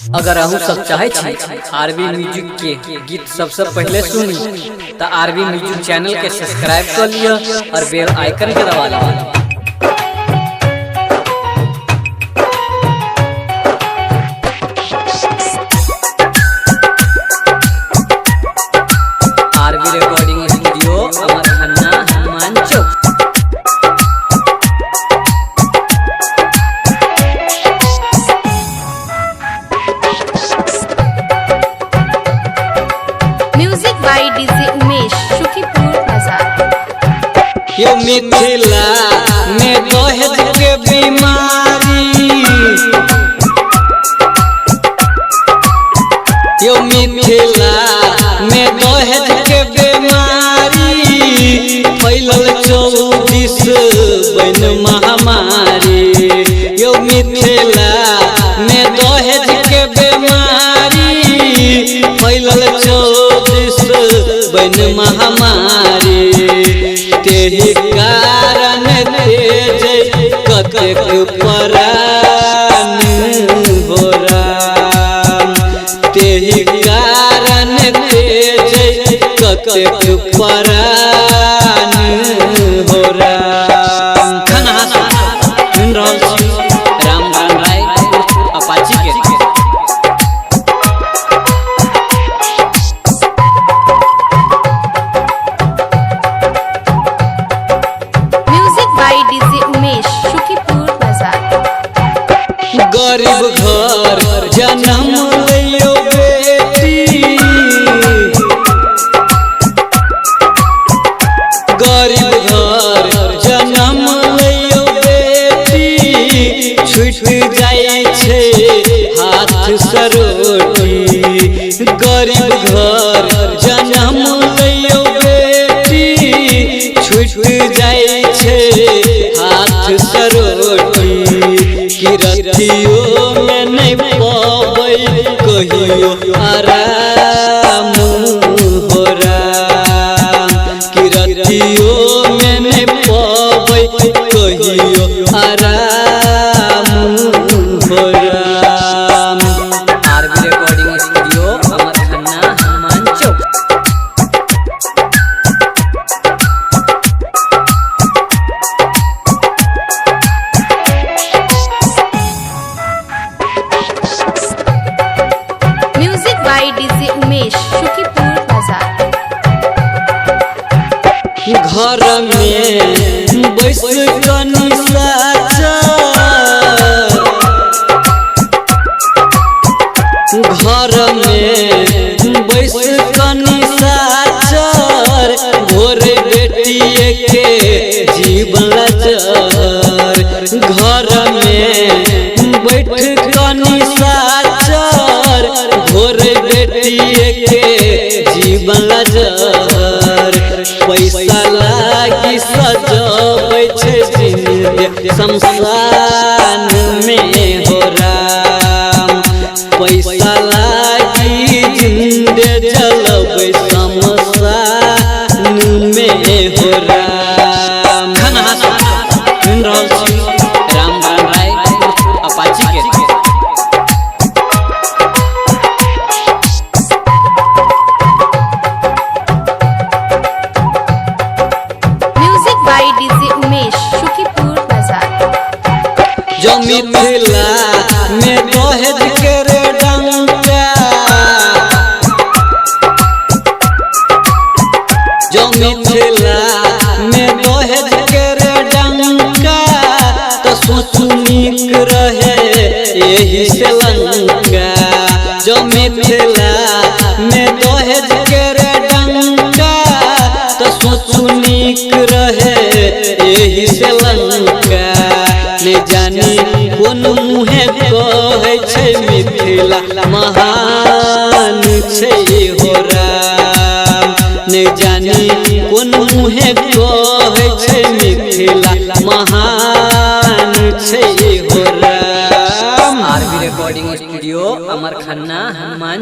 अगर अहूँ सब चाहे छी आरबी म्यूजिक के गीत सबसे पहले सुनी तो आरबी म्यूजिक चैनल के सब्सक्राइब कर लिया और बेल आइकन के दबा लिया। RB recording studio Amar Khanna Hanuman Chowk. Music by DJ Umesh, Sukhipur Bazar. यो मिथिला में दहेज के बीमारी, यो मिथिला में दहेज के बीमारी फैलल चौदिस बन महामारी। यो मिथिला में दहेज के बीमारी फैलल चौदिस बन महामारी। तेहि कारण तेज कतेक परान हो राम, तेहि कारण तेज कतेक परान हो राम। खाना सुन रहल छी राम राम राय अपाची के। Music by DJ Umesh, Sukhipur Bazar. गरीब घर जन्म लियो बेटी, गरीब घर जन्म लियो बेटी, छूट जाइ छै हाथ से रोटी। गरीब घर जन्म लियो बेटी, छूट जाइ छै हाथ से रोटी। किरतियो में नहीं पबै कहियो आराम हो राम, किरतियो में नहीं पबै कहियो आराम हो Ram. RB recording studio Amar Khanna Hanuman Chowk. Music by DJ Umesh, Sukhipur Bazar. घर में बैस कनी साचा, घर में बैस कनी साचर, भोर बेटिए के जीवन लाचार। घर में बैठ कनी साचर, भोर बेटिए के जीवन लाचार। पैसा लागी सजबै छै जिंदगी शमशान में हो राम, पैसा लागी जिंदे जलबै शमशान में हो राम। खाना सुन रहल छी राम राम राय अपाची के। Music by DJ Umesh, Sukhipur Bazar. जो मिथिला में दहेज के रे डंका, जो मिथिला में दहेज के रे डंका, तो सोचू नीक रहे एही से लंका। जो मिथिला में दहेज के रे डंका, तो सोचू नीक रहे एही से लंका। ने जानी कोन मुँहे कहै छै मिथिला महान छै हो राम, ने जानी कोन मुँहे कहै छै मिथिला महान छै हो Ram. RB recording studio Amar Khanna Hanuman